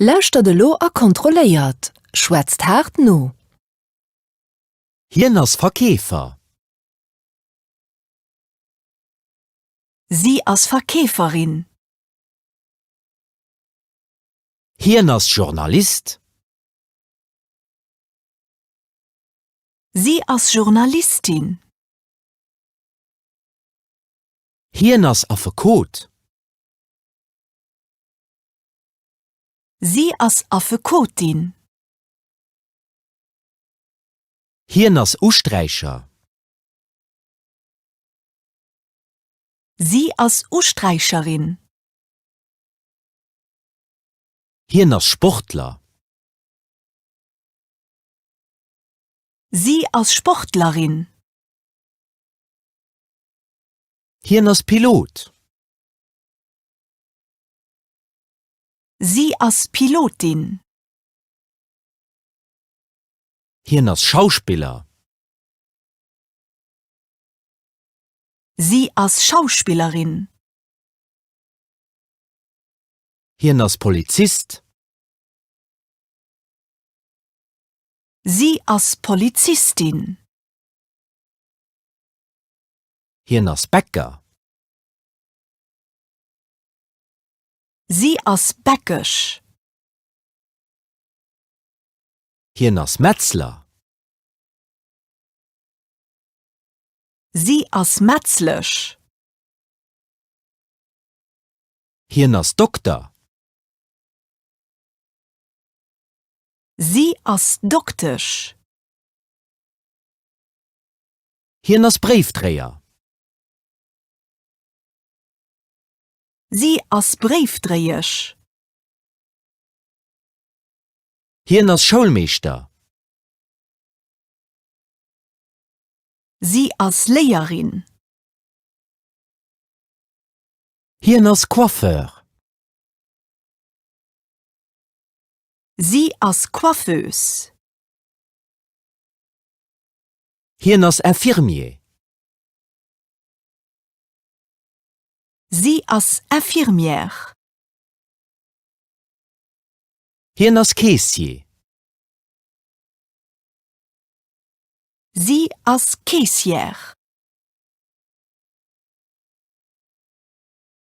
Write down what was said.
Lauschtert elo a kontrolléiert. Schwätzt haart no. Hien ass Verkeefer. Si ass Verkeeferin. Hien ass Journalist. Si ass Journalistin. Hien ass Affekot. Si ass Affekotin. Hien ass Usträicher. Si ass Usträicherin. Hien ass Sportler. Si ass Sportlerin. Hien ass Pilot. Si ass Pilotin. Hien ass Schauspiller. Si ass Schauspillerin. Hien ass Polizist. Si ass Polizistin. Hien ass Bäcker. Si ass Bäckesch. Hien ass Metzler. Si ass Metzlesch. Hien ass Dokter. Si ass Doktesch. Hien ass Bréifdréier. Si ass Bréifdréiesch. Hien ass Schoulmeeschter. Si ass Léierin. Hien ass Coiffeur. Si ass Coiffeuse. Hien ass Infirmier. Si ass Infirmière. Hien ass Keessier. Si ass Keessière.